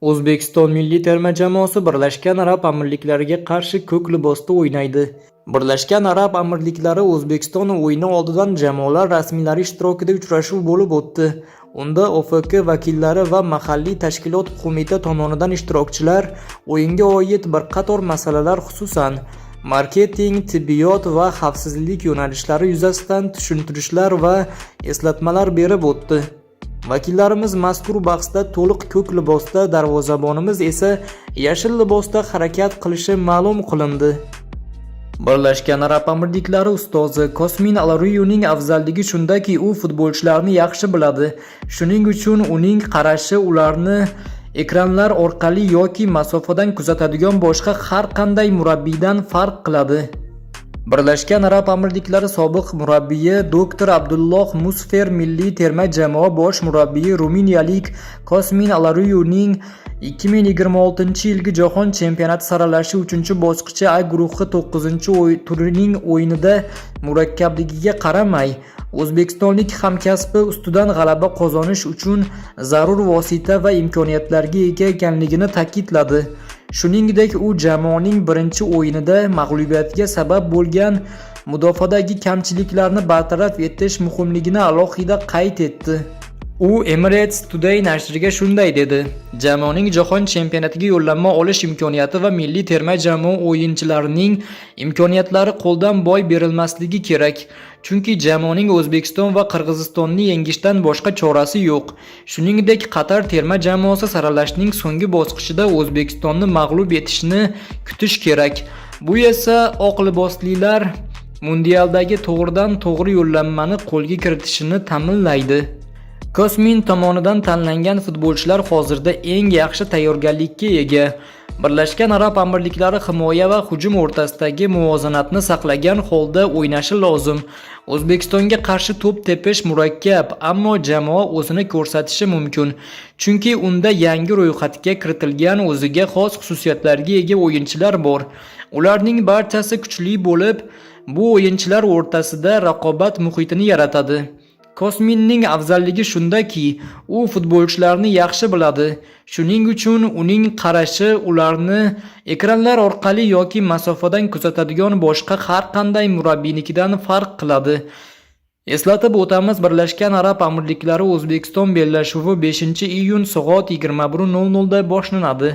O'zbekiston milliy terma jamoasi Birlashgan Arab Amirliklariga qarshi ko'k libosda o'ynaydi. Birlashgan Arab Amirliklari O'zbekiston o'yini oldidan jamoalar rasmiylari ishtirokida uchrashuv bo'lib o'tdi. Unda OFK vakillari va mahalliy tashkilot qo'mita tomonidan ishtirokchilar o'yinga oid bir qator masalalar, xususan, marketing, tibbiyot va xavfsizlik yo'nalishlari yuzasidan tushuntirishlar va eslatmalar berib o'tdi. Vakillarimiz mazkur bahsda to'liq ko'k libosda, darvozabonimiz esa yashil libosda harakat qilishi ma'lum qilindi. Birlashgan Arab Amirliklari ustozi Kosmin Alaruyuning afzalligi shundaki, u futbolchilarni yaxshi biladi. Shuning uchun uning qarashi ularni ekranlar orqali yoki masofadan kuzatadigan boshqa har qanday murabbiydan farq qiladi. Birlashgan Arab Amirliklari sobiq murabbiyi doktor Abdulloh Musfer milliy terma jamoa bosh murabbiyi ruminiyalik Kosmin Alaruyuning 2026-yilgi Jahon chempionati saralashi 3-bosqichi A guruhi 9-turining o'yinida murakkabligiga qaramay, o'zbekistonlik hamkasbi ustidan g'alaba qozonish uchun zarur vosita va imkoniyatlarga ega ekanligini ta'kidladi. Shuningdek, u jamoaning birinchi o'yinida mag'lubiyatga sabab bo'lgan mudofaadagi kamchiliklarni bartaraf etish muhimligini alohida qayd etdi. U Emirates Today nashriga shunday dedi: "Jamoaning jahon chempionatiga yo'llanma olish imkoniyati va milliy terma jamoa o'yinchilarining imkoniyatlari qo'ldan boy berilmasligi kerak. Chunki jamoaning O'zbekiston va Qirg'izistonni yengishdan boshqa chorasi yo'q. Shuningdek, Qatar terma jamoasi saralashning so'nggi bosqichida O'zbekistonni mag'lub etishini kutish kerak. Bu esa oq liboslilar mundialdagi to'g'ridan-to'g'ri yo'llanmani qo'lga kiritishini ta'minlaydi." Kosmin tomonidan tanlangan futbolchilar hozirda eng yaxshi tayyorgarlikka ega. Birlashgan Arab Amirliklari himoya va hujum o'rtasidagi muvozanatni saqlagan holda o'ynashi lozim. O'zbekistonga qarshi to'p tepish murakkab, ammo jamoa o'zini ko'rsatishi mumkin. Chunki unda yangi ro'yxatga kiritilgan o'ziga xos xususiyatlarga ega o'yinchilar bor. Ularning barchasi kuchli bo'lib, bu o'yinchilar o'rtasida raqobat muhitini yaratadi. Kosminning afzalligi shundaki, u futbolchilarni yaxshi biladi. Shuning uchun uning qarashi ularni ekranlar orqali yoki masofadan kuzatadigan boshqa har qanday murabbiynikidan farq qiladi. Eslatib o'tamiz, Birlashgan Arab Amirliklari O'zbekiston bellashuvi 5-iyun soat 21:00 da boshlanadi.